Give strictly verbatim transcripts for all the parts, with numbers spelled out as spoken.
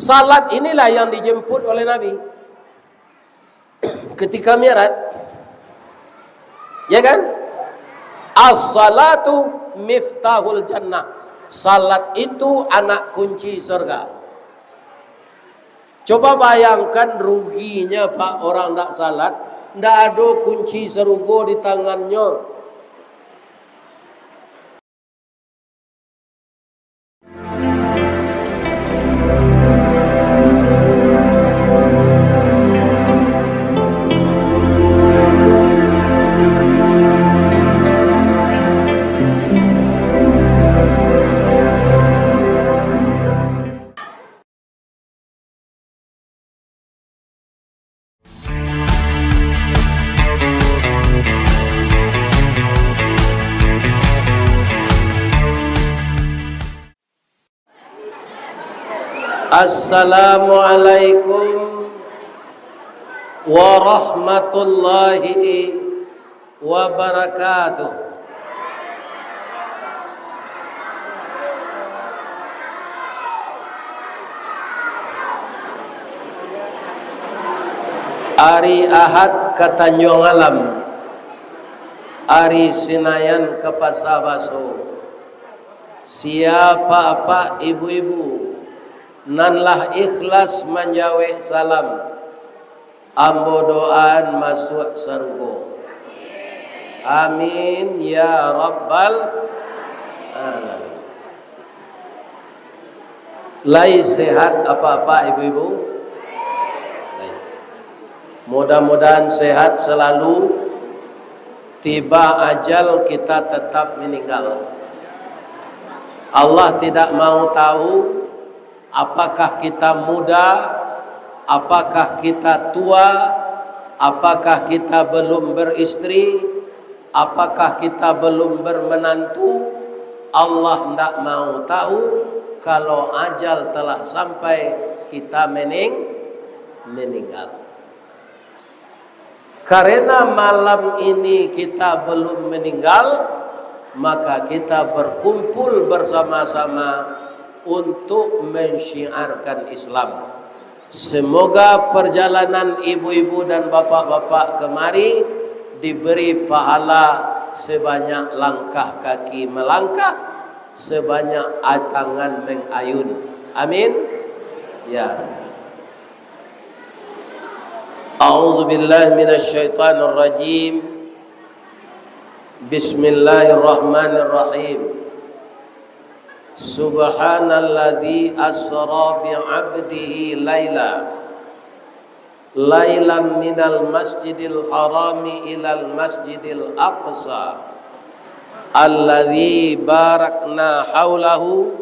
Salat inilah yang dijemput oleh Nabi ketika Mi'raj. Ya kan? "As-salatu miftahul jannah." Salat itu anak kunci surga. Coba bayangkan ruginya, Pak, orang ndak salat, ndak ado kunci sarugo di tangannyo. Assalamualaikum warahmatullahi wabarakatuh. Ari Ahad ka Tanjuang Alam, ari Sinayan ka Pasa Baso. Sia apak-apak, ibu-ibu, nan lah ikhlas manjawek salam, ambo doaan masuak sarugo. Amin, ya Rabbal Alamin. Lai sehat apak-apak, ibu-ibu? Lai. Mudah-mudahan sehat selalu. Tiba ajal, kita tetap meninggal. Allah tidak mau tahu apakah kita muda, apakah kita tua, apakah kita belum beristri, apakah kita belum bermenantu. Allah ndak mau tahu kalau ajal telah sampai, kita mening-, meninggal. Karena malam ini kita belum meninggal, maka kita berkumpul bersama-sama untuk mensyiarkan Islam. Semoga perjalanan ibu-ibu dan bapak-bapak kemari diberi pahala sebanyak langkah kaki melangkah, sebanyak tangan mengayun. Amin. Ya Rabbi. A'udzubillahi minasyaitonirrajim. Bismillahirrahmanirrahim. Subhanalladzi asra bi'abdihi laila, lailan minal masjidil harami ilal masjidil aqsa, alladzi barakna haulahu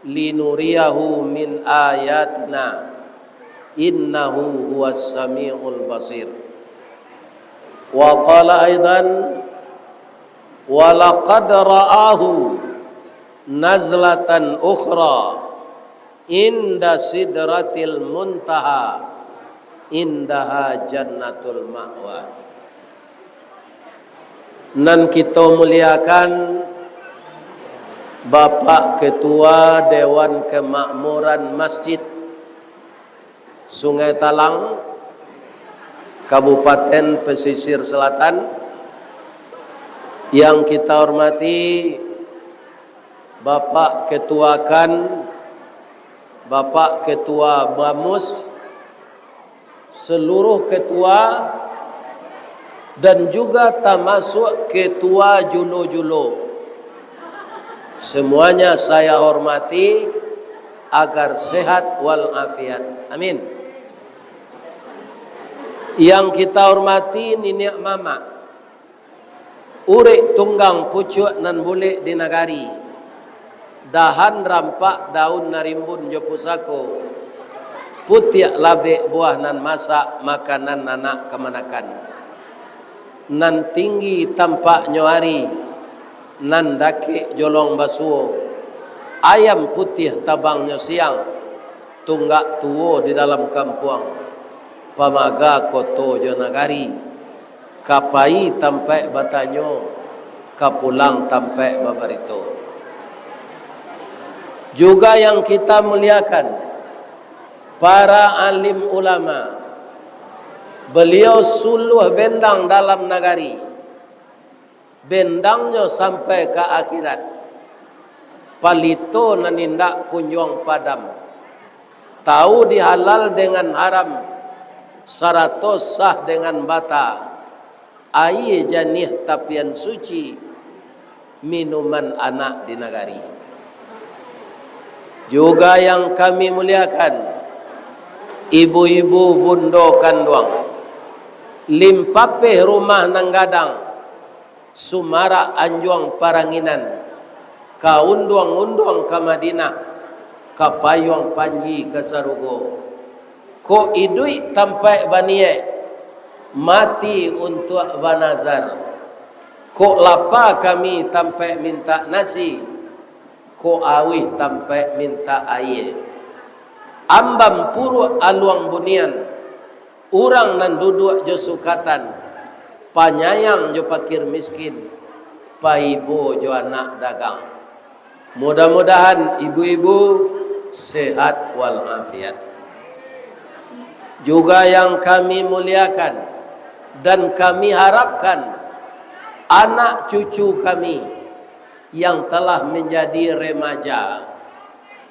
linuriyahu min ayatina, innahu huwas samiul basir. Wa qala aidan, "Wa laqad ra'ahu nazlatan ukhra inda sidratil muntaha, indaha jannatul ma'wa." Nan kito muliakan Bapak Ketua Dewan Kemakmuran Masjid Sungai Talang, Kabupaten Pesisir Selatan, yang kita hormati Bapak Ketua KAN, Bapak Ketua BAMUS, seluruh ketua, dan juga tamasuak ketua julo-julo. Semuanya saya hormati agar sehat walafiat. Amin. Yang kita hormati niniak mamak, urek tunggang pucuak nan bulek di nagari, dahan rampak daun narimbun jo pusako, putiak labek buah nan masak, makanan anak kamanakan, nan tinggi tampaknyo ari, nan dakek jolong basuo, ayam putiah tabangnyo siang, tunggak tuo di dalam kampuang, pamaga koto jo nagari, ka pai tampaik batanyo, ka pulang tampaik babarito. Juga yang kita muliakan, Para alim ulama, baliau suluah bendang dalam nagari, bendangnyo sampai ka akhirat. Palito nan indak kunjuang padam, tau di halal dengan haram, sarato sah dengan bata, aia janiah tapian suci, minuman anak di nagari. Juga yang kami muliakan, ibu-ibu bundo kanduang, limpapeh rumah nan gadang, sumarak anjuang paranginan, ka unduang-unduang ka Madinah, ka payuang panji ka sarugo. Kok iduik tampaik baniaik, mati untuak banazar. Kok lapa kami tampaik mintak nasi, kok auih tampaik mintak aia. Ambam puruak aluang bunian, urang nan duduak jo sukatan, panyayang jo pakir miskin, paibo jo anak dagang. Mudah-mudahan ibu-ibu sehat walafiat. Juga yang kami muliakan dan kami harapkan, anak cucu kami yang telah menjadi remaja,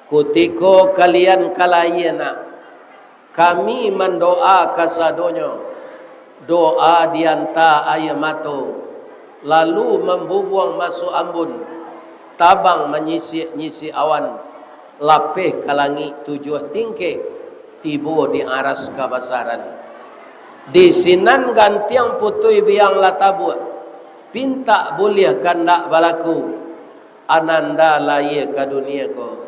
kutiko kalian ka lahia nak, kami mandoa kasadonyo, doa dianta aia mato, lalu mambubuang masuak ambun, tabang manyisik-nyisik awan, lapeh ka langik tujuah tingkek, tibo di aras kabasaran. Di sinan gantiang putuih biang lah tabuak, pintak buliah kandak balaku, ananda lahia ka dunia ko.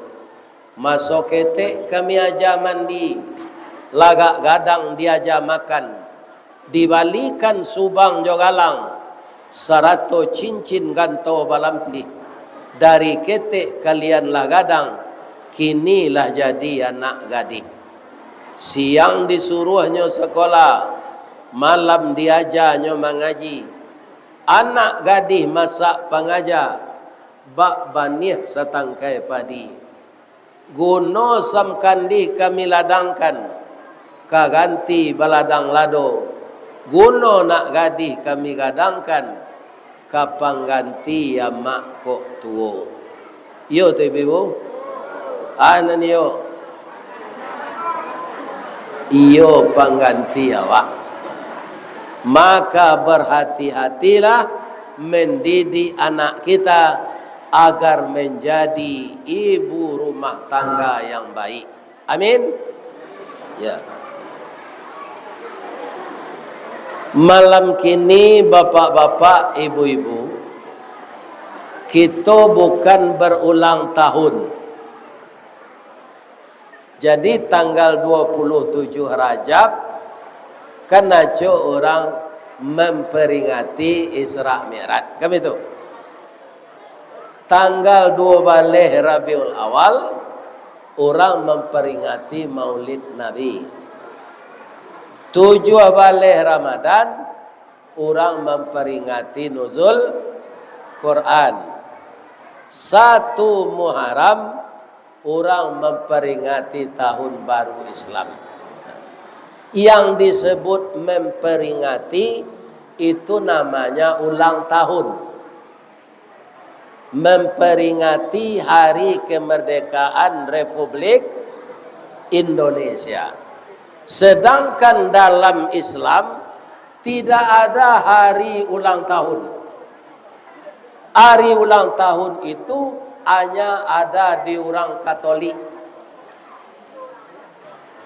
Maso ketek kami aja mandi, lagak gadang diaja makan, dibalikan subang jo galang, sarato cincin ganto balampih. Dari ketek kalian lah gadang, kini lah jadi anak gadih. Siang disuruahnyo sakolah, malam diajanyo mangaji. Anak gadih masak pangaja, bak baniah satangkai padi. Guno samkandih kami ladangkan, ka ganti baladang lado. Guno nak gadih kami gadangkan, ka pangganti amak kok tuo. Iyo tu, ibu-ibu? Ah, nan iyo. Iyo pangganti awak. Maka berhati-hatilah mendidik anak kita agar menjadi ibu rumah tangga yang baik. Amin. Ya. Malam kini, bapak-bapak, ibu-ibu, kito bukan berulang tahun. Jadi, tanggal dua puluh tujuh Rajab, kan acok urang memperingati Isra Mi'raj. Kan itu? Tanggal dua baleh Rabiul Awal, urang memperingati Maulid Nabi. Tujuah baleh Ramadan, urang memperingati Nuzul Quran. Satu Muharram, urang memperingati tahun baru Islam. Yang disebut memperingati, itu namanya ulang tahun. Memperingati hari kemerdekaan Republik Indonesia. Sedangkan dalam Islam, tidak ada hari ulang tahun. Hari ulang tahun itu hanya ada di urang Katolik.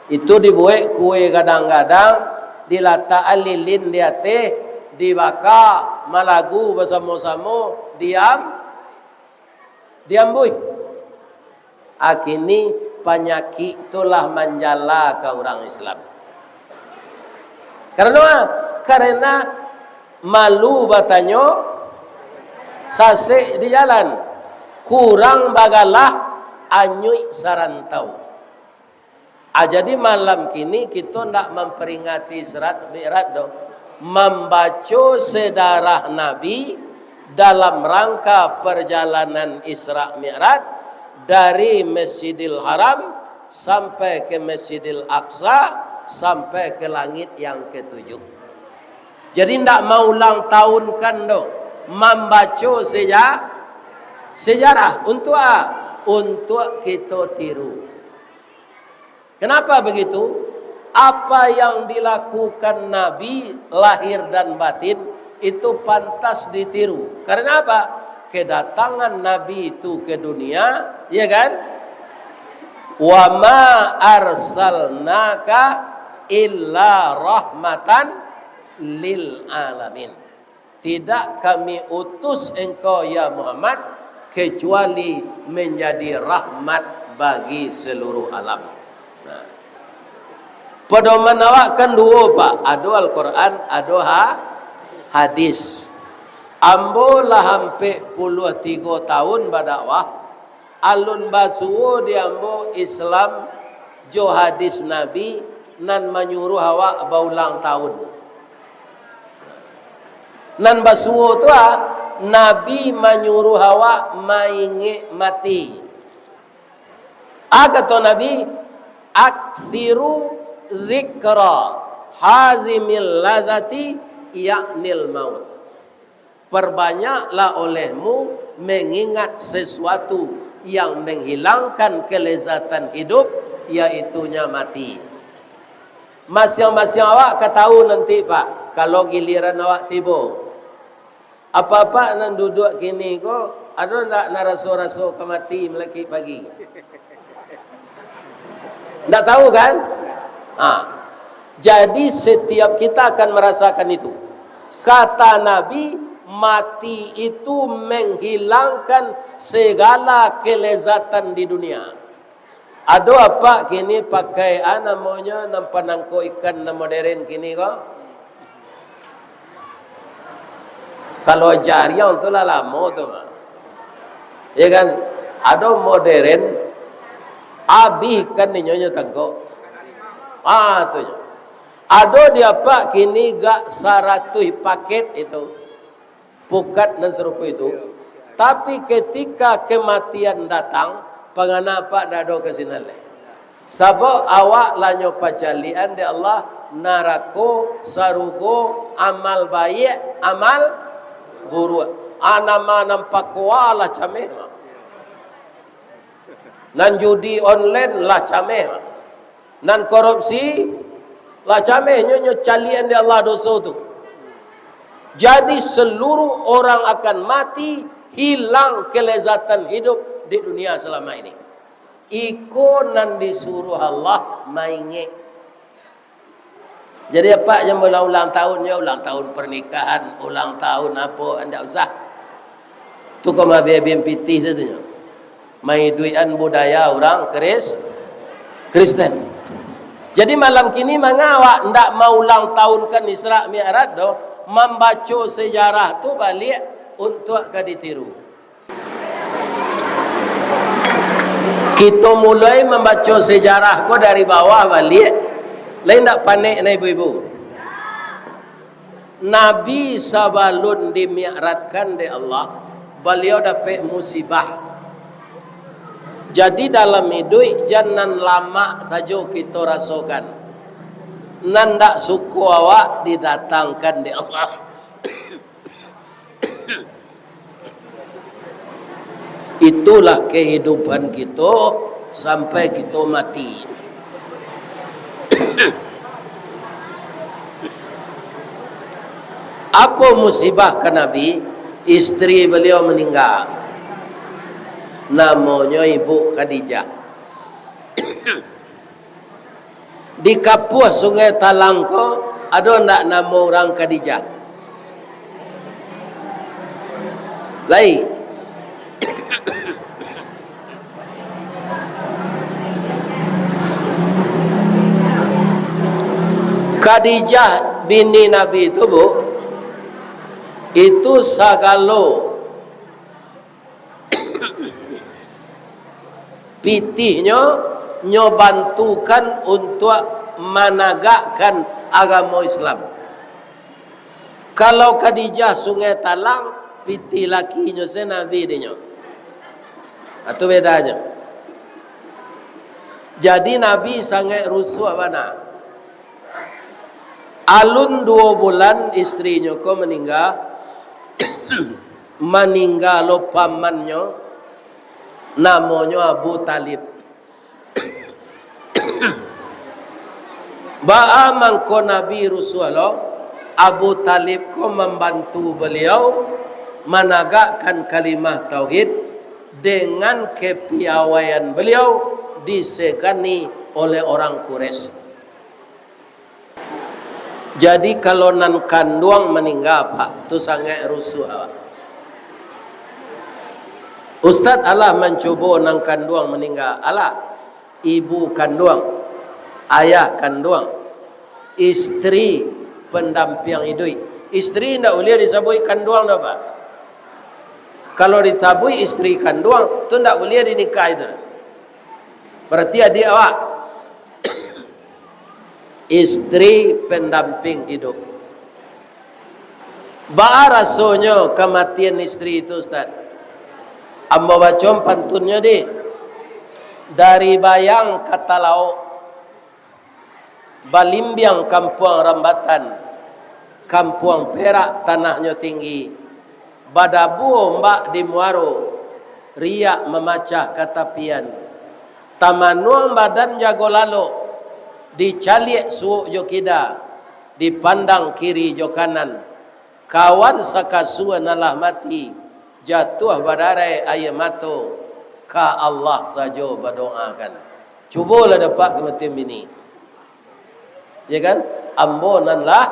Itu dibuek kue gadang-gadang, dilatak lilin di ateh, dibaka, malagu basamo-samo, diam, diambuih. Akini panyakik tu lah manjala ka urang Islam. Karano, karena malu batanyo, sasek di jalan, kurang bagalah, anyuik sarantau. Ah, jadi malam kini kito ndak mamperingati Isra Mi'raj doh. Mambaco sejarah Nabi dalam rangka perjalanan Isra Mi'raj dari Masjidil Haram sampai ke Masjidil Aqsa, sampai ke langit yang ketujuh. Jadi, ndak maulang tahunkan doh, mambaco seja-, sejarah. Untuk a-, untuk kito tiru. Kenapa begitu? Apa yang dilakukan Nabi lahir dan batin itu pantas ditiru. Karena apa? Kedatangan Nabi itu ke dunia, ya kan? "Wa ma arsalnaka illa rahmatan lil alamin." Tidak Kami utus engkau, ya Muhammad, kecuali menjadi rahmat bagi seluruh alam. Nah. Pedoman awak kan duo, Pak. Ado Al-Quran, ado ha-, hadis. Ambo lah ampek puluah tigo tahun badakwah, alun basuo di ambo Islam jo hadis Nabi nan manyuruah awak baulang tahun. Nan basuo tu, ah, Nabi manyuruah awak maingek mati. A kato Nabi, "Aksiru zikra hazimil lazati, yaknil maut." Perbanyaklah olehmu mengingat sesuatu yang menghilangkan kelezatan hidup, yaitunya mati. Masiang-masiang awak ka tahu nanti, Pak, kalau giliran awak tibo. Apak-apak nan duduak kini ko, ado ndak nan raso-raso ka mati malakik pagi? Ndak tahu, kan? Ha. Jadi, setiap kita akan merasakan itu. Kata Nabi, mati itu menghilangkan segala kelezatan di dunia. Ado apak kini pakai, a, namonyo, nan panangkok ikan nan moderen kini ko? Kalau jariang tu lah lamo tu, Mak. Ya kan? Ado moderen, abih ikan inyo nyo tangkok. Ah, tu nyo. Ado di apak kini gak saratuih paket itu. Pukat nan sarupo itu. Tapi, ketika kematian datang, pangana apak ndak ado ka sinan lai. Sabab awak lah nyo pacaliakan dek Allah, narako, sarugo, amal baiak, amal buruak. A, nan ma-, nan pakoa lah cameh. Nan judi online lah cameh. Nan korupsi, lah cameh nyo, nyo caliakan dek Allah doso tu. Jadi, seluruh orang akan mati, hilang kelezatan hidup di dunia selama ini. Iko nan disuruah Allah maingek. Jadi, apak jan baulang-ulang tahun, yo, ulang tahun pernikahan, ulang tahun apo, ndak usah. Tu ko mabia-bia pitih sajo nyo. Maiduikan budaya urang Kris-, Kristen. Jadi, malam kini manga awak ndak maulang tahunkan Isra Mi'raj doh, mambaco sejarah tu baliak untuak ka ditiru. Kito mulai mambaco sejarah ko dari bawah baliak. Lai ndak panek nah, ibu-ibu? Nabi sabalun dimi'rajkan dek Allah, baliau dapek musibah. Jadi, dalam iduik, jan nan lamak sajo kito rasokan. Nan ndak suko awak didatangkan dek Allah. Itulah kehidupan kito sampai kito mati. Apo musibah ka Nabi? Isteri baliau maningga. Namonyo Ibu Khadijah. Di kapuah Sungai Talang ko, ado ndak namo urang Khadijah? Lai. Khadijah bini Nabi tu, Bu, itu sagalo pitihnyo, nyo bantukan untuak managakkan agamo Islam. Kalau Khadijah Sungai Talang, pitih lakinyo se Nabi dinyo. Atu bedanyo. Jadi Nabi sangaik rusuah bana. Alun duo bulan istrinyo ko maningga, maningga lo pamannyo, namonyo Abu Thalib. Baa mangko Nabi rusuah lo? Abu Thalib ko mambantu baliau managakkan kalimah tauhid, dengan kepiawaian baliau disegani oleh orang Quraisy. Jadi, kalau nan kanduang maningga, Pak, tu sangaik rusuah awak. Ustaz, alah mancubo nan kanduang maningga, alah, ibu kanduang, ayah kanduang, istri pendamping iduik. Istri ndak buliah disabuik kanduang doh, Pak. Kalau disabuik istri kanduang, tu ndak buliah dinikah itu. Berarti adik awak. Istri pendamping hidup. Baa rasonyo kamatian istri itu, Ustaz? Ambo baco pantunnyo di, dari Bayang ka Talaok, Balimbiang Kampuang Rambatan, Kampuang Perak tanahnyo tinggi, badabu ombak di muaro, riak mamacah ka tapian. Tamanuang badan jago lalok, dicaliak suok jo kida, dipandang kiri jo kanan. Kawan sakasua nan lah mati, jatuah badarai aia mato, ka Allah sajo badoakan. Cubolah dapek kamatian bini. Ya kan? Ambo nan lah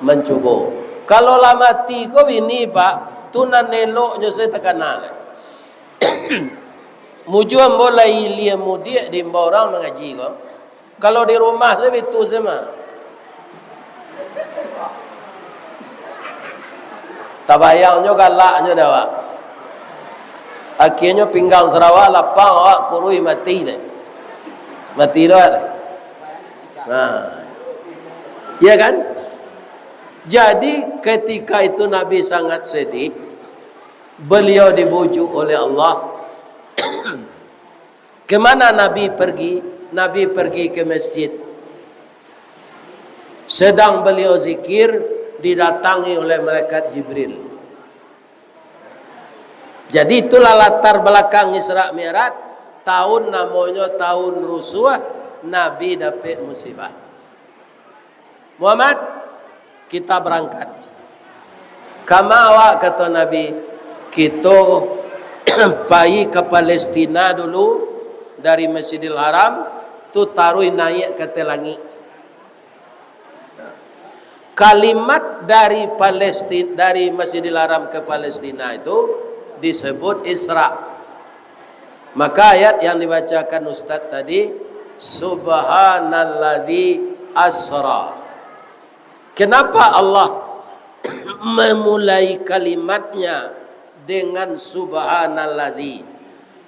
mancubo. Kalau lah mati ko bini, Pak, tu nan eloknyo sajo takana. Mujua ambo lai ilia mudiak di imbau urang mangaji ko. Kalau di rumah sajo bitu sajo mah. Tabayangnyo galaknyo dek awak. Akhianyo pinggang sarawa lapang, awak kuruih mati deh. Mati doh deh. Nah. Iya kan? Jadi, ketika itu Nabi sangat sedih. Beliau dibujuk oleh Allah. Kemana Nabi pergi? Nabi pergi ke masjid. Sedang beliau zikir, didatangi oleh malaikat Jibril. Jadi, itulah latar belakang Isra Mi'raj. Tahun namonyo tahun rusuah, Nabi dapek musibah. "Muhammad, kita berangkat." "Kama awak?" kato Nabi. "Kito pai ka Palestina dulu, dari Masjidil Haram, tu taruih naiak ka ateh langik." Kalimat dari Palestin-, dari Masjidil Haram ke Palestina itu disebut Isra. Maka ayat yang dibacakan Ustaz tadi, "Subhanalladzi asra." Kenapa Allah memulai kalimatnya dengan "Subhanalladzi"?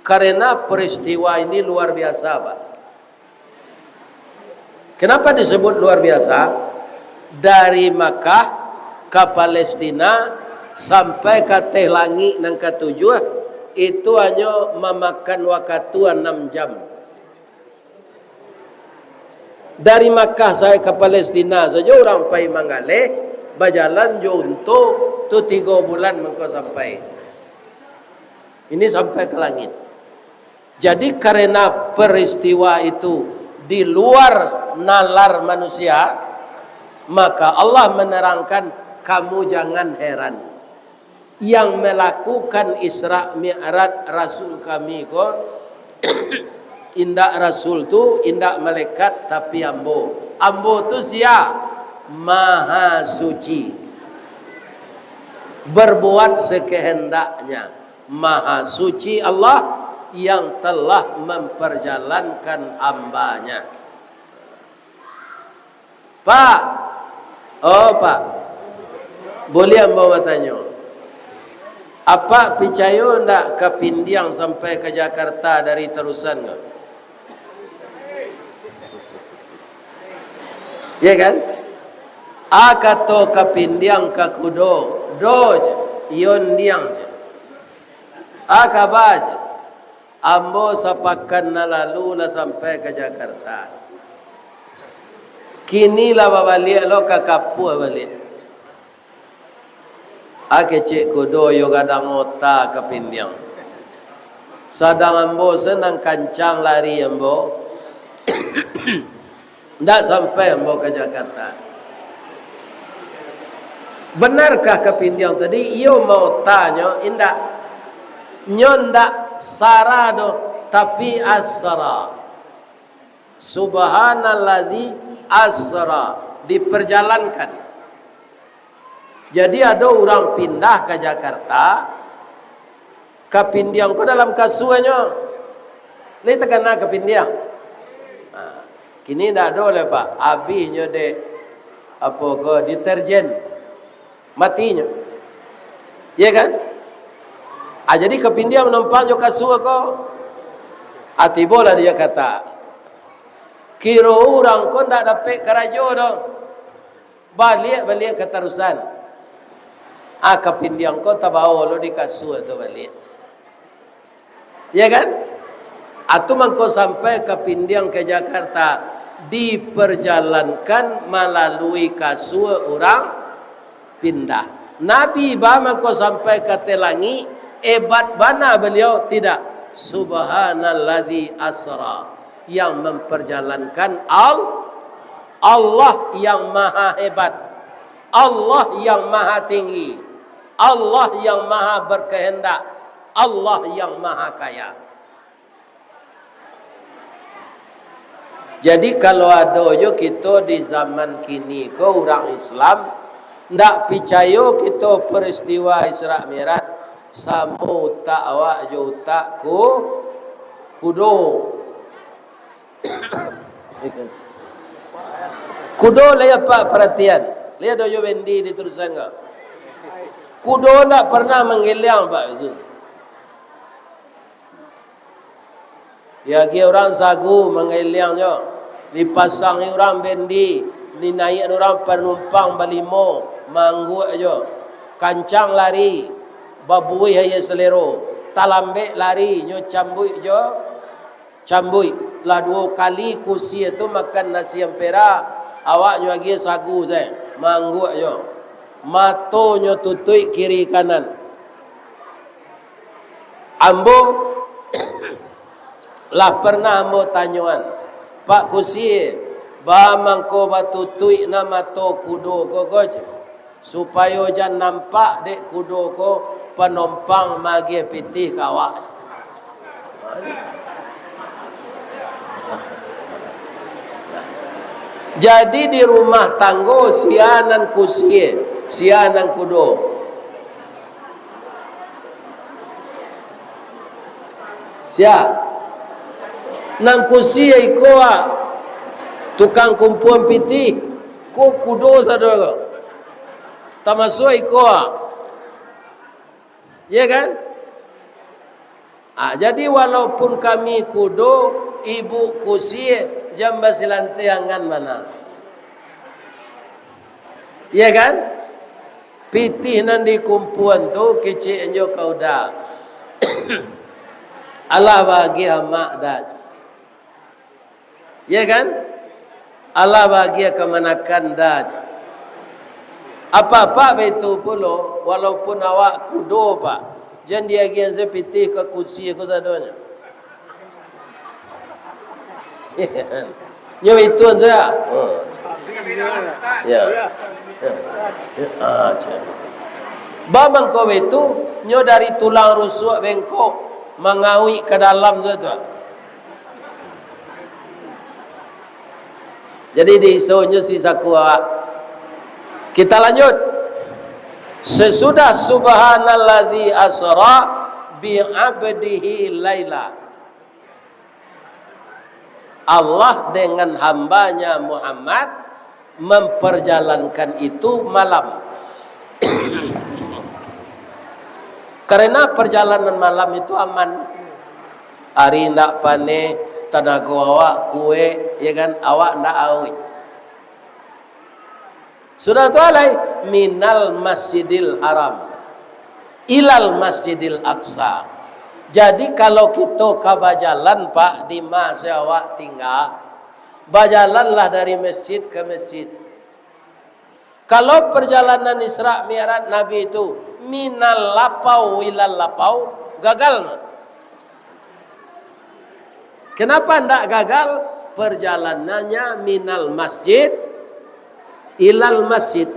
Karena peristiwa ini luar biasa, Pak. Kenapa disebut luar biasa? Dari Makkah ka Palestina sampai ka ateh langik nan katujuah, itu hanyo mamakan wakatu anam jam. Dari Makkah sampai ka Palestina sajo urang pai manggaleh, bajalan jo unto, tu tigo bulan mangko sampai. Ini sampai ka langit. Jadi, karena peristiwa itu di luar nalar manusia, maka Allah menerangkan, "Kamu jangan heran. Yang melakukan Isra Mi'raj Rasul kami ko, indak Rasul tu, indak malaikat, tapi Ambo. Ambo tu sia? Maha Suci. Berbuat sekehendaknya." Maha Suci Allah yang telah memperjalankan hamba-Nya. Pak, oh Pak, buliah ambo batanyo, Apak picayo ndak ka pindiang sampai ka Jakarta dari tarusan ko? Ya kan? A kato ka pindiang ka kudo, do je, iyo ndiang je. A kaba je. Ambo sapakan nan lalu lah sampai ka Jakarta. Kini lah babaliak lo ka Kapua baliak. Ah, kecek kudo yo gadang ota kapindiang. Sadang ambo se nan kancang lari ambo, ndak sampai ambo ka Jakarta. Benarkah kapindiang tadi? Iyo, maotanyo indak. Nyo ndak sara doh, tapi asra. Subhanalladzi asra, diperjalankan. Jadi, ado urang pindah ka Jakarta, kapindiang ko dalam kasuanyo. Lai takana kapindiang? Ha, kini ndak ado lai, Pak. Abihnyo dek, apo ko, deterjen. Matinyo. Iya kan? Ah, jadi kapindiang manumpang jo kasua ko. Ah, tibolah di Jakarta. Kiro urang ko ndak dapek karajo doh. Baliak-baliak katarusan. Ah, kapindiang ko tabao lo di kasua tu baliak. Ya kan? Atu mangko sampai kapindiang ka Jakarta, diperjalankan malalui kasua urang pindah. Nabi ba mangko sampai ka ateh langik, hebat bana baliau? Tidak. Subhanalladzi asra, yang memperjalankan Al-, Allah yang maha hebat, Allah yang maha tinggi, Allah yang maha berkehendak, Allah yang maha kaya. Jadi, kalau ado jo kito di zaman kini ko urang Islam, ndak picayo kito peristiwa Isra Mi'raj, samo utak awak jo utak ku-, kudo. Kudo lai apak paratian. Lai ado jo bendi di turusan ko. Kudo ndak pernah manggeliang, Pak, itu. Diagiah urang sagu manggeliang jo. Dipasangi urang bendi, dinaiakan urang panumpang balimo, maangguak jo. Kancang lari, babuih aia salero. Talambek lari, nyo cambuik jo. Cambuik, lah duo kali kusia tu makan nasi ampera, awaknyo agiah sagu sae, maangguak jo. Matonyo tutuik kiri kanan. Ambo lah pernah ambo tanyoan, "Pak Kusia, ba mangko batutuik na mato kudo ko, ko?" supayo jan nampak dek kudo ko panompang maagiah pitih ka awak. Jadi, di rumah tanggo, sia nan kusia, sia nan kudo. Sia? Nan kusia iko, ah, tukang kumpuan pitih, ko kudo sado ko. Tamasuak iko, ah. Iya kan? Ah, jadi, walaupun kami kudo, ibu kusia, jan basilanteh angan bana. Iya kan? Pitih nan dikumpuan tu kicik nyo ka uda. Alah bagi amak dah. Ya kan? Alah bagi kamanakan dah. Apak-apak baitu pulo, walaupun awak kudo, Pak, jan diagiahan se pitih ka kusia ko sadonyo. Nyo itu saja. Oh. Ya. Ya. Ah, cek. Ba mangko itu, nyo dari tulang rusuk bengkok, mangawik ka dalam tu, tu. Jadi, diisonyo si saku awak. Kita lanjut. Sesudah subhanalladzi asra bi abdihi laila. Allah dengan hambanya Muhammad memperjalankan itu malam. Karena perjalanan malam itu aman. Ari ndak paneh, tanago awak kuek, ya kan? Awak ndak auik. Sudah tu alai, minal Masjidil Haram ilal Masjidil Aqsa. Jadi, kalau kito ka bajalan, Pak, di ma se awak tingga, bajalanlah dari masjid ka masjid. Kalau perjalanan Isra Mi'raj Nabi itu minal lapau ilal lapau, gagal nggak? Kenapa ndak gagal? Perjalanannya minal masjid ilal masjid.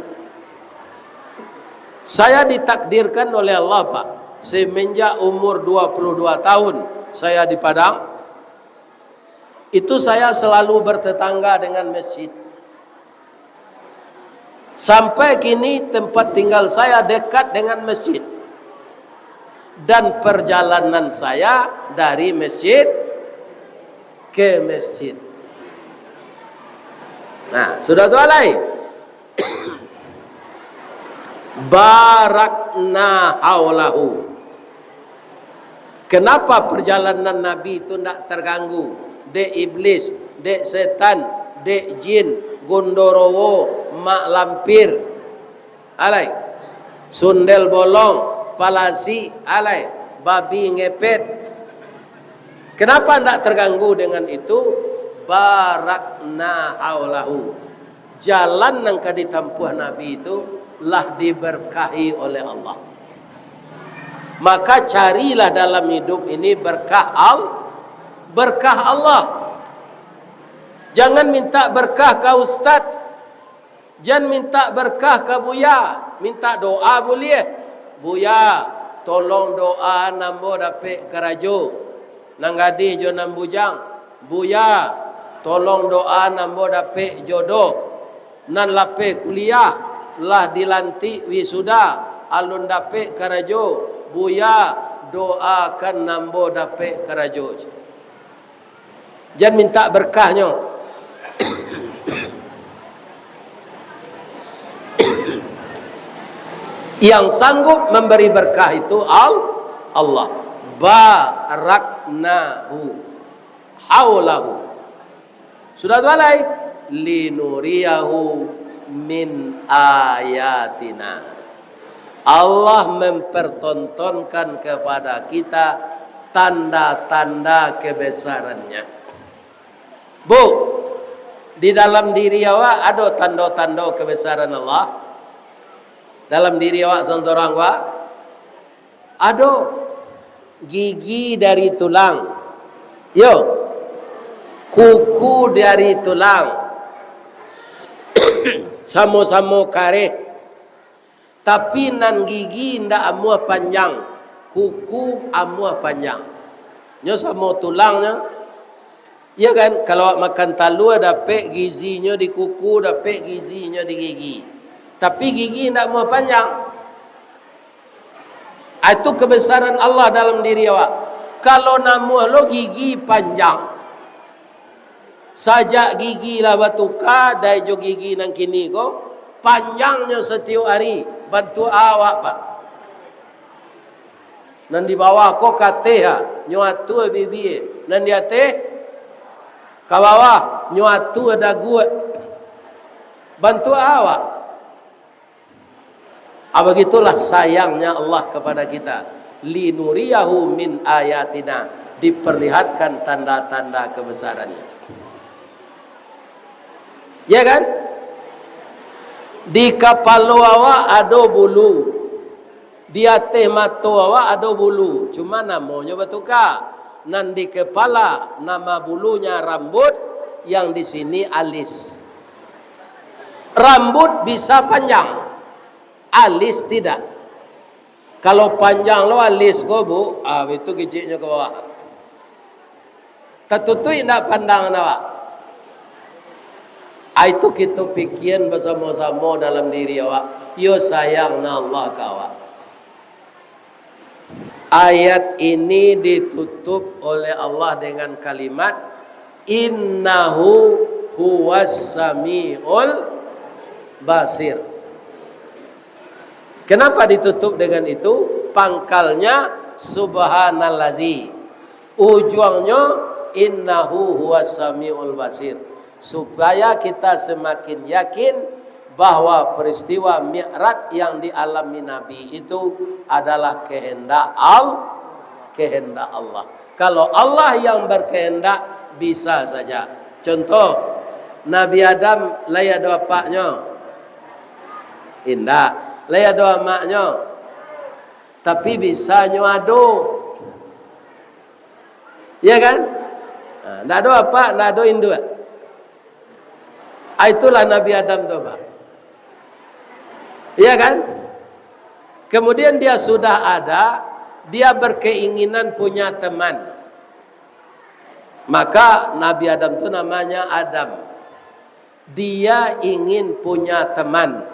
Saya ditakdirkan oleh Allah, Pak, semenjak umur dua puluh dua tahun saya di Padang, itu saya selalu bertetangga dengan masjid. Sampai kini tempat tinggal saya dekat dengan masjid. Dan perjalanan saya dari masjid ke masjid. Nah, sudah tu alai. Barakna haulahu. Kenapa perjalanan Nabi itu ndak terganggu dek iblis, dek setan, dek jin, gondorowo, mak lampir, alai, sundel bolong, palasi, alai, babi ngepet? Kenapa ndak terganggu dengan itu? Barakna haulahu. Jalan nan ka ditampuah Nabi itu lah diberkahi oleh Allah. Maka, carilah dalam hidup ini berkah Al-, berkah Allah. Jangan minta berkah ka ustaz. Jan minta berkah ka buya, minta doa buliah. "Buya, tolong doa ambo dapek karajo." Nan gadih jo nan bujang, "Buya, tolong doa ambo dapek jodoh." Nan lapeh kuliah, lah dilantik wisuda, alun dapek karajo, "Buya, doakan ambo dapek karajo." Jan minta berkahnyo. Yang sanggup memberi berkah itu Al-, Allah. Baraknahu haulahu. Sudah tu alai, linuriyahu min ayatina. Allah mempertontonkan kepada kita tanda-tanda kebesaran-Nya. Bu, di dalam diri awak ado tando-tando kebesaran Allah? Dalam diri awak sorang-sorang, Pak? Ado. Gigi dari tulang. Yo. Kuku dari tulang. Samo-samo kareh. Tapi nan gigi indak amuah panjang, kuku amuah panjang. Nyo samo tulangnyo. Iya kan? Kalau awak makan talua, dapek gizinyo di kuku, dapek gizinyo di gigi. Tapi gigi indak amuah panjang. Ah, itu kebesaran Allah dalam diri awak. Kalau namuah lo gigi panjang, sajak gigi lah batuka, dai jo gigi nan kini ko, panjangnyo satiok ari, bantuak awak, Pak. Nan di bawah ko ka ateh, ha, nyo atua bibia, nan di ateh ka bawah, nyo atua daguak. Bantuak awak. Ah, begitulah sayangnya Allah kepada kita. Linuriyahu min ayatina, diperlihatkan tanda-tanda kebesaran-Nya. Ya kan? Di kapalo awak ado bulu, di ateh mato awak ado bulu, cuma namonyo batuka. Nan di kepala, nama bulunya rambut, yang di sini alis. Rambut bisa panjang, alis tidak. Kalau panjang lo alis ko, Bu, ah, itu kiciknyo ka bawah. Tatutuik indak pandangan awak? Ah, itu kito pikian basamo-samo dalam diri awak. Iyo sayang na Allah ka awak. Ayat ini ditutup oleh Allah dengan kalimat, "Innahu huwas samiul basir." Kenapa ditutup dengan itu? Pangkalnya, "Subhanallazi." Ujuangnyo, "Innahu huwas samiul basir." Supaya kita semakin yakin bahwa peristiwa Mi'raj yang dialami Nabi itu adalah kehendak Al-, kehendak Allah. Kalau Allah yang berkehendak, bisa saja. Contoh, Nabi Adam lai ado apaknyo? Indak. Lai ado amaknyo? Tapi bisa nyo ado. Ya kan? Nah, ndak ado apak, ndak ado induak. Ah, itulah Nabi Adam tu, Pak. Iya kan? Kemudian dia sudah ada, dia berkeinginan punya teman. Maka Nabi Adam tu namanya Adam. Dia ingin punya teman.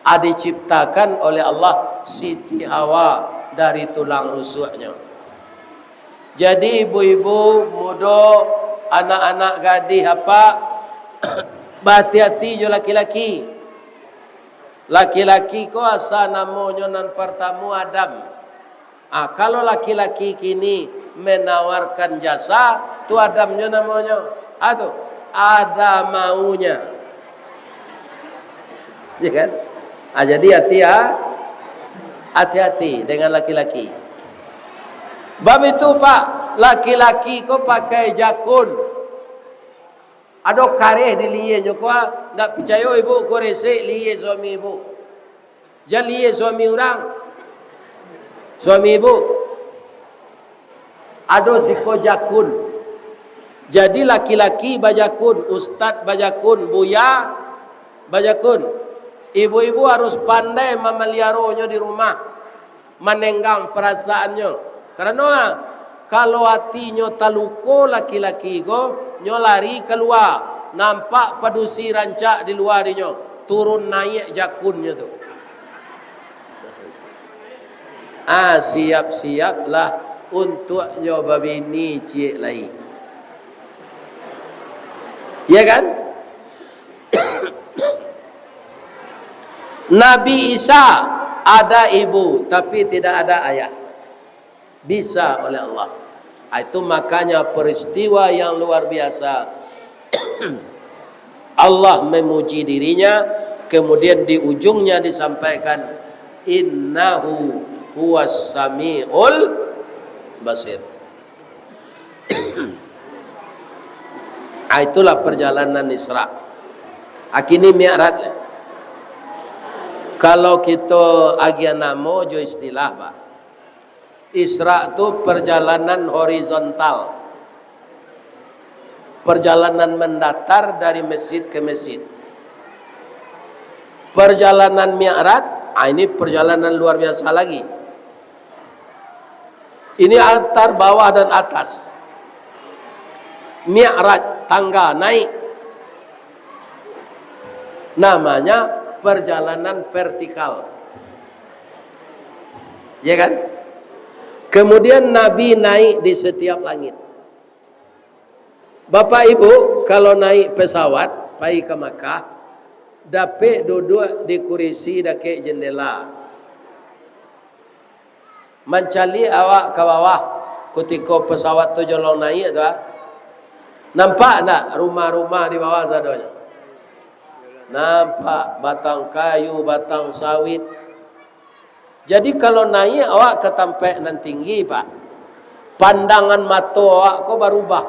Ah, diciptakan oleh Allah Siti Hawa dari tulang rusuknyo. Jadi, ibu-ibu mudo, anak-anak gadih apak, bahati-hati jo laki-laki. Laki-laki ko asa namonyo nan partamo Adam. Ah, kalau laki-laki kini menawarkan jasa, tu Adamnyo namonyo. Ah, tu, ada maunya. Ya kan? Ah, jadi hati, ah, hati-hati dengan laki-laki. Bab itu, Pak, laki-laki ko pakai jakun. Ado kareh di lienyo ko, ah, ndak picayo ibu ko resek lie suami ibu. Jan lie suami urang. Suami ibu. Ado siko jakun. Jadi laki-laki bajakun, ustad bajakun, buya bajakun. Ibu-ibu harus pandai mamaliaronyo di rumah, manenggang perasaannyo. Karano, ah, kalau atinyo taluko laki-laki ko, nyo lari kalua, nampak padusi rancak di lua dinyo, turun naiak jakunnyo tu. Ah, siap-siaplah untuak nyo babini ciek lai. Ya kan? Nabi Isa ada ibu, tapi tidak ada ayah. Bisa oleh Allah. Ah, itu makanya peristiwa yang luar biasa. Allah memuji dirinya, kemudian di ujungnya disampaikan, "Innahu huwas samiul basir." Ah, itulah perjalanan Isra. Ah, kini Mi'raj. Kalau kito agiah namo jo istilah, Pak, Isra tu perjalanan horizontal. Perjalanan mendatar dari masjid ke masjid. Perjalanan Mi'raj, ah, ini perjalanan luar biasa lagi. Ini antar bawah dan atas. Mi'raj, tangga naik. Namanya perjalanan vertikal. Ya kan? Kemudian Nabi naik di setiap langit. Bapak Ibu, kalau naik pesawat pai ka Makkah, dapek duduak di kurisi dakek jendela. Mancaliak awak ka bawah, kutiko pesawat tu jolong naiak tu, ah. Nampak ndak rumah-rumah di bawah sadonyo? Nampak batang kayu, batang sawit. Jadi, kalau naiak awak ka tampek nan tinggi, Pak, pandangan mato awak ko barubah.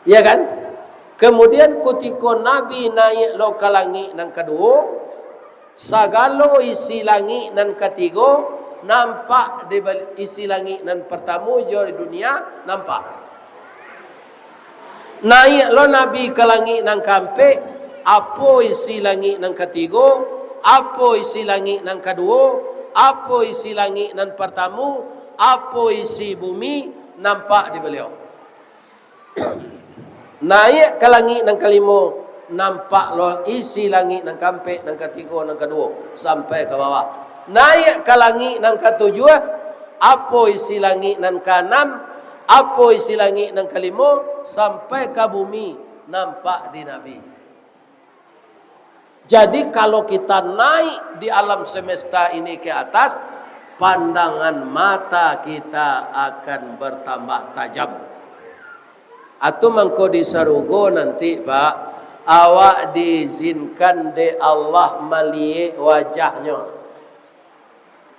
Ya kan? Kemudian, kutiko Nabi naiak lo ka langik nan kaduo, sagalo isi langik nan katigo nampak di bal-, isi langik nan partamo jo di dunia nampak. Naiak lo Nabi ka langik nan kaampek, apo isi langik nan katigo, apo isi langik nan kaduo, apo isi langik nan partamo, apo isi bumi, nampak di baliau. Naiak ka langik nan kalimo, nampak lo isi langik nan kaampek, nan katigo, nan kaduo, sampai ka bawah. Naiak ka langik nan katujuah, apo isi langik nan kaanam, apo isi langik nan kalimo, sampai ka bumi, nampak di Nabi. Jadi, kalau kita naik di alam semesta ini ke atas, pandangan mata kita akan bertambah tajam. Atau mangko di sarugo nanti, Pak, awak diizinkan dek Allah maliek wajah-Nyo.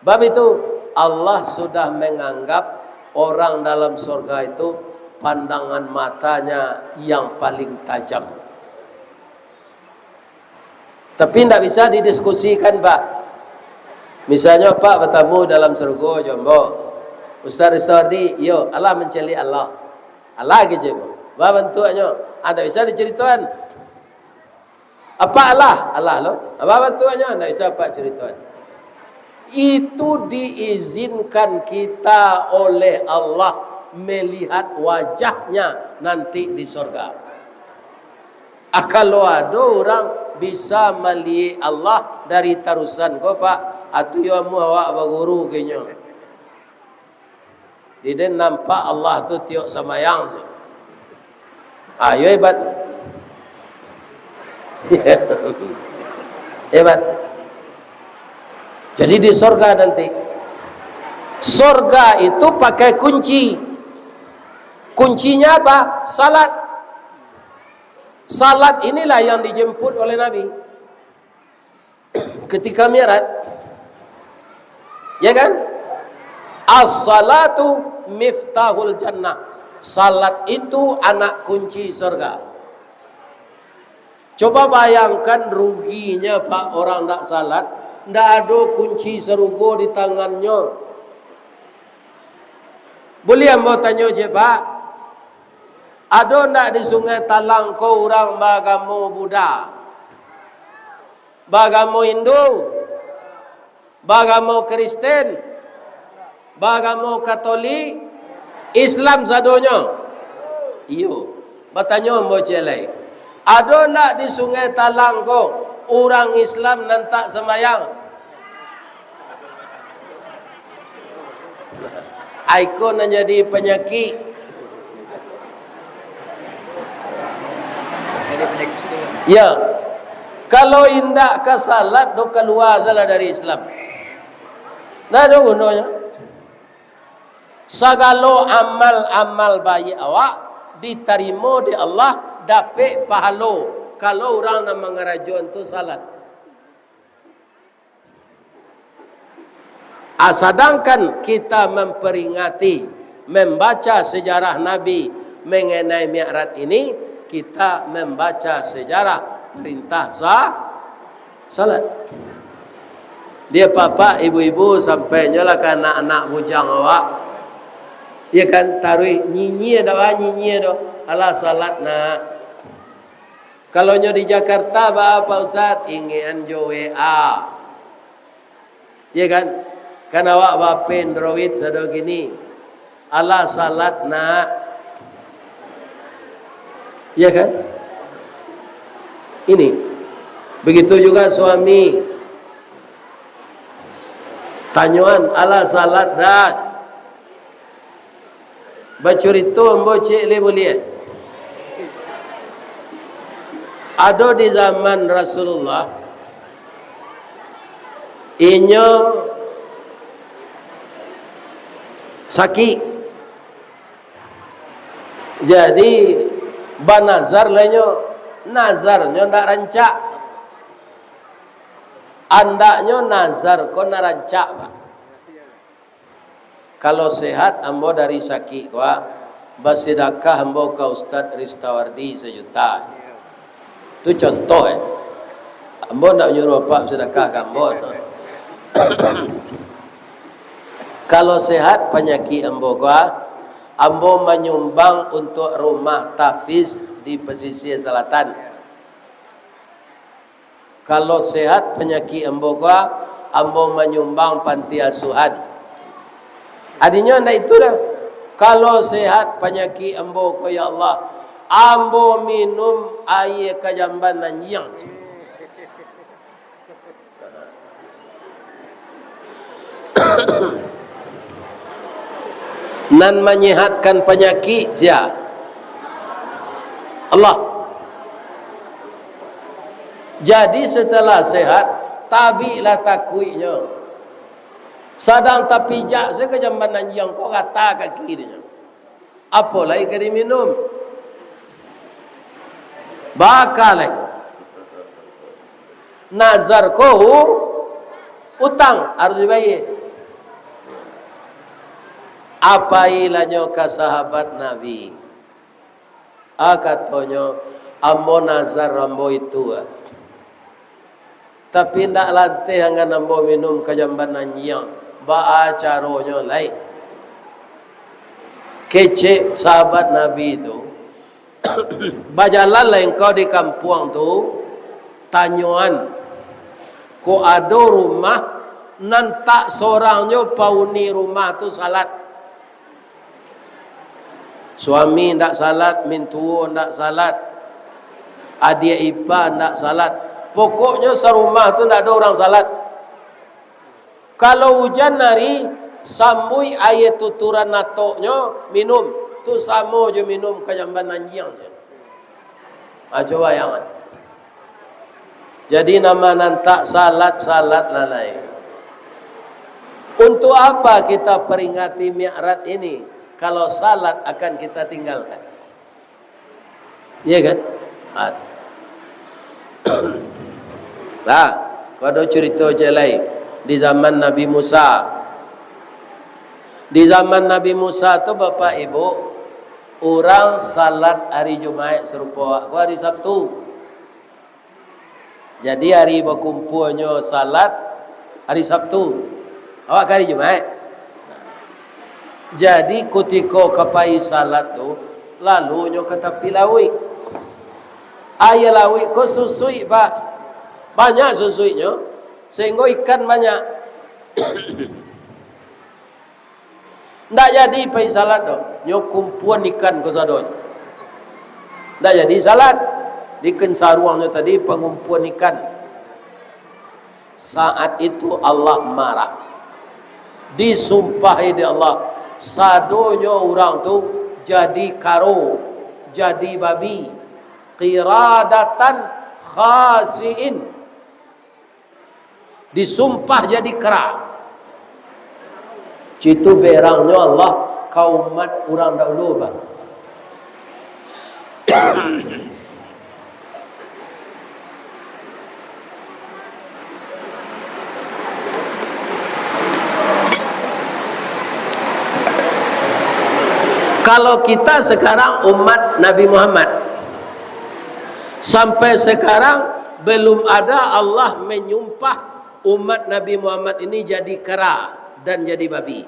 Bab itu, Allah sudah menganggap orang dalam surga itu pandangan matanya yang paling tajam. Tapi ndak bisa didiskusikan, Pak. Misalnyo, Pak batamu dalam surga jo ambo, Ustaz Ristawardi, iyo, alah mancaliak Allah. Alah kecek, ba bantuaknyo, ah, ndak bisa dicaritoan. Apak alah, alah lo. Apak bantuaknyo, ndak bisa apak caritoan. Itu diizinkan kita oleh Allah melihat wajahnya nanti di sorga. Ah, kalau ado urang bisa maliek Allah dari tarusan ko, Pak, atu yo amuah awak baguru ka inyo. Di den nampak Allah tu tiok sambayang se. Ah, yo hebat. Hebat. Jadi di sorga nanti. Sorga itu pakai kunci. Kuncinya apa? Salat. Salat inilah yang dijemput oleh Nabi. Ketika Mi'raj, ya kan? As-salatu miftahul jannah. Salat itu anak kunci surga. Coba bayangkan ruginya, Pak, orang ndak salat, ndak ado kunci sarugo di tangannyo. Buliah ambo tanyo ciek, Pak? Ado ndak di Sungai Talang ko urang baagamo Buddha? Baagamo Hindu, baagamo Kristen, baagamo Katolik, Islam sadonyo? Iyo. Batanyo ambo ciek lai, ado ndak di Sungai Talang ko urang Islam nan tak sambayang? Ai ko nan jadi panyakik. Ya. Kalau indak ka salat, do kalua salah dari Islam. Ndak ado gunonyo. Sagalo amal-amal baiak awak ditarimo dek Allah, dapek pahalo, kalau urang nan mangarajoan tu salat. Ah, sadangkan kita memperingati, membaca sejarah Nabi mengenai Mi'raj ini, kita membaca sejarah perintah sa-, salat. Dia bapak, ibu-ibu, sampainyolah ka anak-anak bujang awak. Ya kan, taruih nyinyia dak, ah, nyinyia doh. Alah, salat, Nak. Kalau nyo di Jakarta, baa, Pak Ustaz? Ingekan jo W A. Iya kan? Kan awak ba-H P Android sado kini. Alah salat, Nak. Iya kan? Ini. Begitu juga suami. Tanyoan, alah salat dak? Bacurito ambo ciek lai buliah. Ado di zaman Rasulullah, inyo sakik. Jadi, banazar lah inyo. Nazarnyo ndak rancak. Andaknyo nazar ko nan rancak, Pak. Kalau sehat ambo dari sakik ko, ah, basidakah ambo ka Ustaz Ristawardi sajuta. Tu contoh, eh. Ambo ndak nyuruh apak basidakah ka ambo tu. Kalau sehat panyakik ambo ko, ah, ambo manyumbang untuak rumah tahfiz di pesisir selatan. Kalau sehat panyakik ambo ko, ambo manyumbang panti asuhan. Adinyo ndak itu doh. Kalau sehat panyakik ambo ko, ya Allah, ambo minum aia ka jamban anjiang. Nan manyehatkan panyakik sia? Allah. Jadi, setelah sehat, tabiklah takuiknyo. Sadang tapijak sajo ka jamban anjiang ko, rata kaki dinyo. Apo lai ka diminum? Baka lai. Nazar ko hu-, utang, harus dibayia. Apailanyo ka sahabat Nabi. Ah, katonyo, "Ambo nazar ambo itu, ah. Tapi ndak lanteh angan ambo minum ka jamban anjiang. Baa caronyo lai?" Kecek sahabat Nabi tu, "Bajalan lai engkau di kampuang tu, tanyoan, kok ado rumah nan tak sorang jo pauni rumah tu salat." Suami ndak salat, mintuo ndak salat, adiak ipa ndak salat. Pokoknyo sarumah tu ndak ado urang salat. Kalau ujan ari, sambuik aia tuturan atoknyo, minum. Tu samo jo minum ka jamban anjiang tu. Ha, cubo bayangkan. Jadi, nama nan tak salat, salat lah lai. Untuk apa kita peringati Mi'raj ini, kalau salat akan kita tinggalkan? Iya kan? Ah. Nah, ko ado curito ciek lai. Di zaman Nabi Musa. Di zaman Nabi Musa tu, Bapak Ibu, urang salat hari Jumaik sarupo awak ko hari Sabtu. Jadi, hari bakumpuanyo salat hari Sabtu. Awak ka hari Jumaik. Jadi, kutiko ka pai salat tu, lalu nyo ka tapi lauik. Aia lauik ko susuik, Pak. Banyak susuiknyo, sehinggo ikan banyak. Ndak jadi pai salat doh, nyo kumpuan ikan ko sadonyo. Ndak jadi salat, di kensaruangnyo tadi pangumpuan ikan. Saat itu Allah marah. Disumpahi dek Allah, sadonyo urang tu jadi karo, jadi babi. Qiradatan khasi'in. Disumpah jadi kara. Citu berangnyo Allah ka umat urang dahulu, Pak. Kalau kita sekarang umat Nabi Muhammad, sampai sekarang belum ada Allah menyumpah umat Nabi Muhammad ini jadi kera dan jadi babi.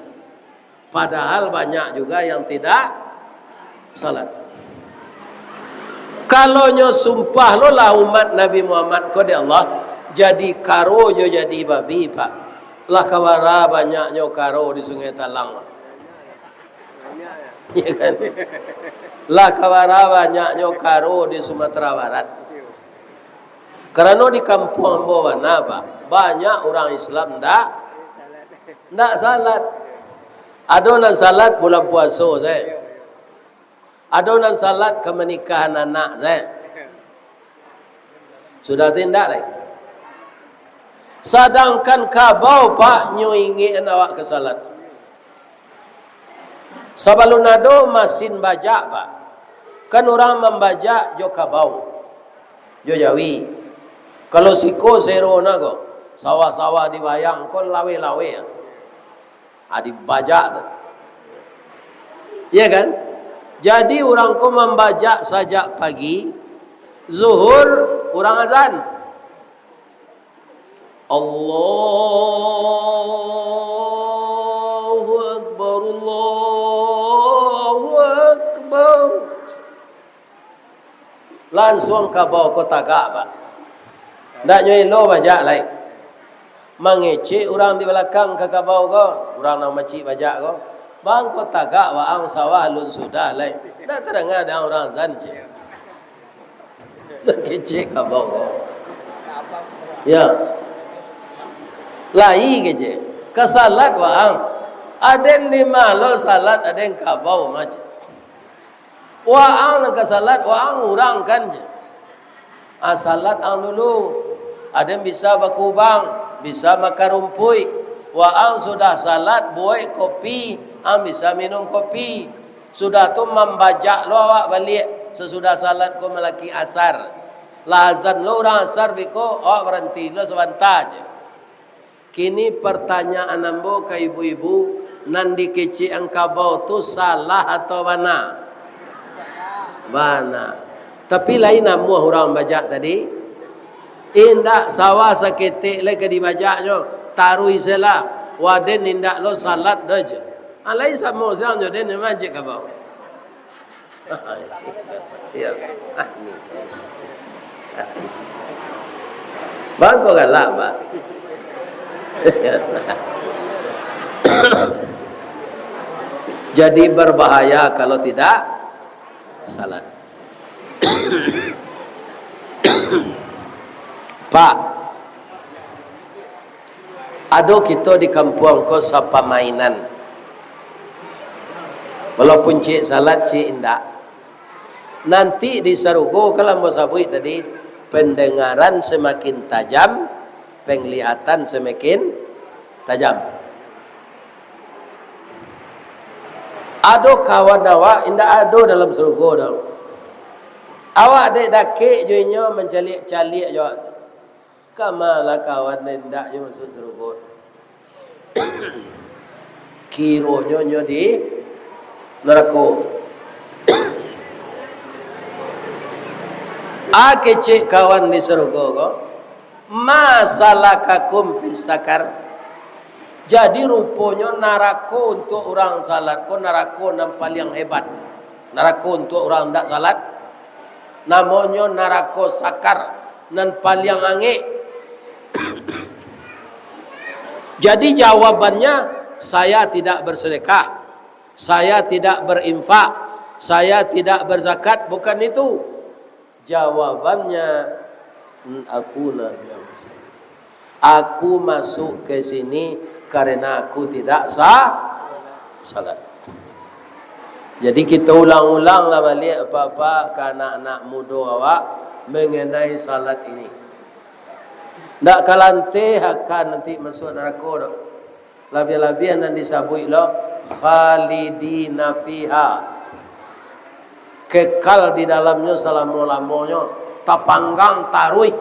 Padahal banyak juga yang tidak salat. Kalau nyo sumpah lo lah umat Nabi Muhammad ko dek Allah, jadi karo jo jadi babi, Pak. Lah kabara banyaknyo karo di Sungai Talang. Ya kan? Lah kabara banyaknyo karo di Sumatera Barat. Karano di kampuang ambo bana, Pak, banyak urang Islam ndak, ndak salat. Ado nan salat bulan puaso sae. Ado nan salat kamanikahan anak sae. Sudah tu indak lai. Sadangkan kabau, Pak, nyo ingek awak ka salat. Sabalun ado masin bajak, Pak, kan urang mambajak jo kabau, jo jawi. Kalau siko sero na ko, sawah-sawah di Bayang ko laweh-laweh. Ah, dibajak tu. Iya kan? Jadi, urang ko mambajak sajak pagi, zuhur urang azan. Allahu Akbar, Allahu Akbar. Lansuang kabau ko tagak, Pak. Ndak nyo elo bajak lai. Mangecek urang di balakang ka kabau ko, urang nan macik bajak ko, "Bang, ko tagak waang, sawah alun sudah lai." Ndak tadanga dek ang urang azan, cek. Mangecek kabau ko. Ya. Lai kecek. Ka salat waang. Aden di ma lo salat, aden kabau ma, cek. Waang nan ka salat, waang urang kan, cek. Ah, salat ang dulu. Aden bisa bakubang, bisa makan rumpuik. Waang sudah salat, buek kopi, ang bisa minum kopi. Sudah tu mambajak lo awak baliak, sasudah salat ko malaki asar. Lah azan lo urang asar biko, awak baranti lo sabanta, cek. Kini partanyaan ambo ka ibu-ibu, Nan dikecek ang kabau tu salah atau bana? Bana. Tapi lain namuah urang bajak tadi. Indak sawah saketek lai ka dibajaknyo. Taruih se lah. Waden indak lo salat doh je. Ah, lain samo siang jo den majik kabau. Iyo. Ah, ni. Bang, kok galak, Bang? Jadi berbahaya kalau tidak salat. Pak, ado kito di kampuang ko sapamainan. Walaupun ciek salat, ciek indak. Nanti di sarugo, kalau ambo sabuik tadi, pendengaran semakin tajam, penglihatan semakin tajam. Ado kawan awak indak ado dalam sarugo doh. Awak dek dakek jo inyo, mancaliak-caliak jo awak tu. Kama lah kawan nan indak jo masuak sarugo. Kironyo nyo di narako. A kecek kawan di sarugo ko, "Ma salakakum fis sakar?" Jadi ruponyo narako untuak urang salat ko narako nan paliang hebat. Narako untuak urang indak salat, namonyo narako sakar, nan paliang angek. Jadi jawabannya, saya tidak bersedekah, saya tidak berinfak, saya tidak berzakat, bukan itu. Jawabannya, "Aku nak bilang, aku masuk ke sini karena aku tidak sah salat." Jadi, kita ulang-ulang lah baliak, Bapak, ke anak-anak mudo awak mengenai salat ini. Ndak kalanteh akan nanti masuk narako doh. Labiah-labiah nan disabuik lo, "Khalidina fiha." Kekal di dalamnyo salamo-lamonyo, tapanggang taruih.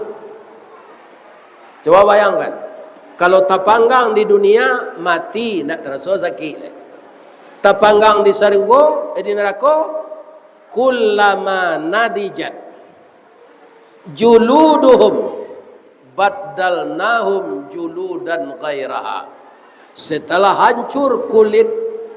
Coba bayangkan, kalau tapanggang di dunia, mati, ndak taraso sakik lai. Tapanggang di sarugo, eh, di narako, "Kullama nadijat juluduhum baddalnahum juludan ghairaha." Setelah hancur kulit,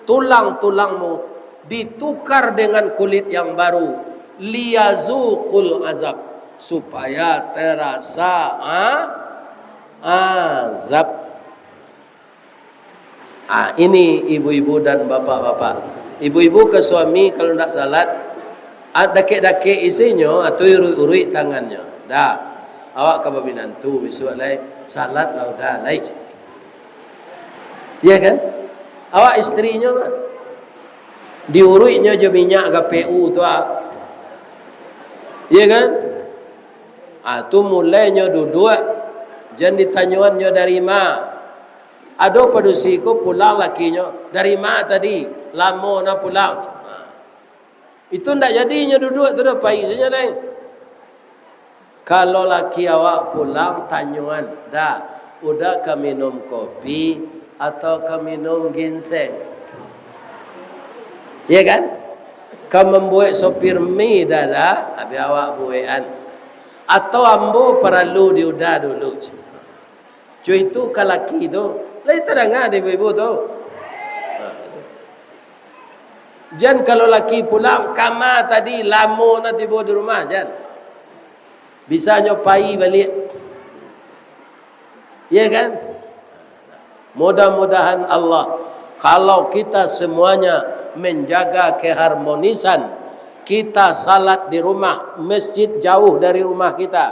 tulang-tulangmu ditukar dengan kulit yang baru, liyazuqul azab, supaya terasa, ah, azab. Ah, ini ibu-ibu dan bapak-bapak. Ibu-ibu ka suami kalau ndak salat, ah, dakek-dakek isinyo atau uruik-uruik tangannyo. Dah, awak ka baminantu bisuak lai, salat lah udah lai. Iya kan? Awak istrinyo mah. Diuruiknyo jo minyak G P U tu, ah. Iya kan? Ah, tu mulainyo duduak, jan ditanyoannyo dari ma. Ado padusi ko pulang lakinyo, "Dari ma tadi? Lamo na pulang." Itu ndak jadi inyo duduak tu doh, pai sajo lai. Kalau laki awak pulang, tanyoan, "Dah, udah ka minum kopi atau ka minum ginseng?" Iya kan? Ka mambuek sopir mi dah, dah, habis awak buekan. Atau ambo paralu diudah dulu. Cu itu ka laki tu, lai tadanga dek ibu-ibu tu. Ha, itu. Jan kalau laki pulang, "Kama tadi lamo na tibo di rumah," jan. Bisanyo pai baliak. Iya kan? Mudah-mudahan Allah, kalau kita semuanya menjaga keharmonisan, kita salat di rumah, masjid jauh dari rumah kita,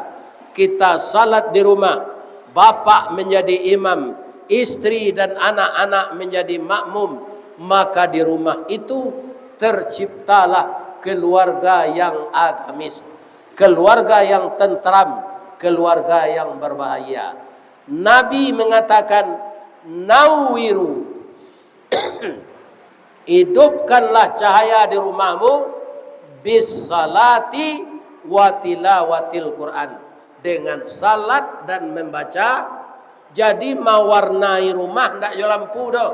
kita salat di rumah, bapak menjadi imam, istri dan anak-anak menjadi makmum, maka di rumah itu terciptalah keluarga yang agamis, keluarga yang tentram, keluarga yang berbahagia. Nabi mengatakan, "Nawiru, hidupkanlah cahaya di rumahmu, bis salati wa tilawatil Quran," dengan salat dan membaca. Jadi, mawarnai rumah ndak jo lampu doh.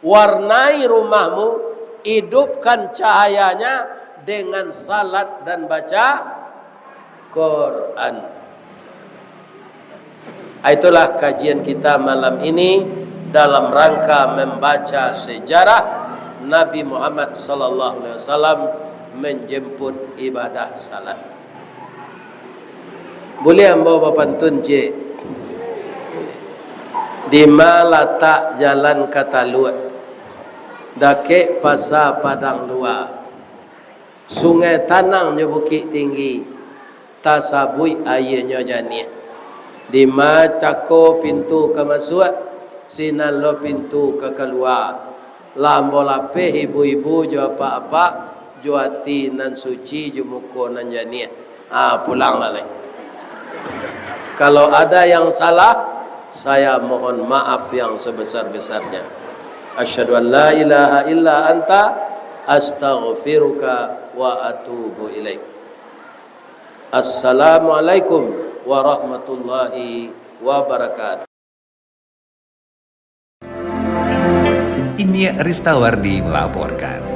Warnai rumahmu, idupkan cahayanya dengan salat dan baca Quran. Itulah kajian kita malam ini dalam rangka membaca sejarah Nabi Muhammad sallallahu alaihi wasallam menjemput ibadah salat. Buliah ambo bapantun, ciek? Dima latak jalan ka Taluak? Dakek Pasa Padang Lua. Sungai Tanang jo Bukik Tinggi, tasabuik aianyo janiah. Dima cako pintu ka masuak, sinan lo pintu ka kalua. Lah ambo lapeh ibu-ibu jo apak-apak, jo ati nan suci, jo muko nan janiah. Ah, pulanglah lai. Kalau ada yang salah, saya mohon maaf yang sebesar-besarnya. Asyhadu an la ilaha illa anta, astaghfiruka wa atubu ilaik. Assalamualaikum warahmatullahi wabarakatuh. Iniak Ristawardi melaporkan.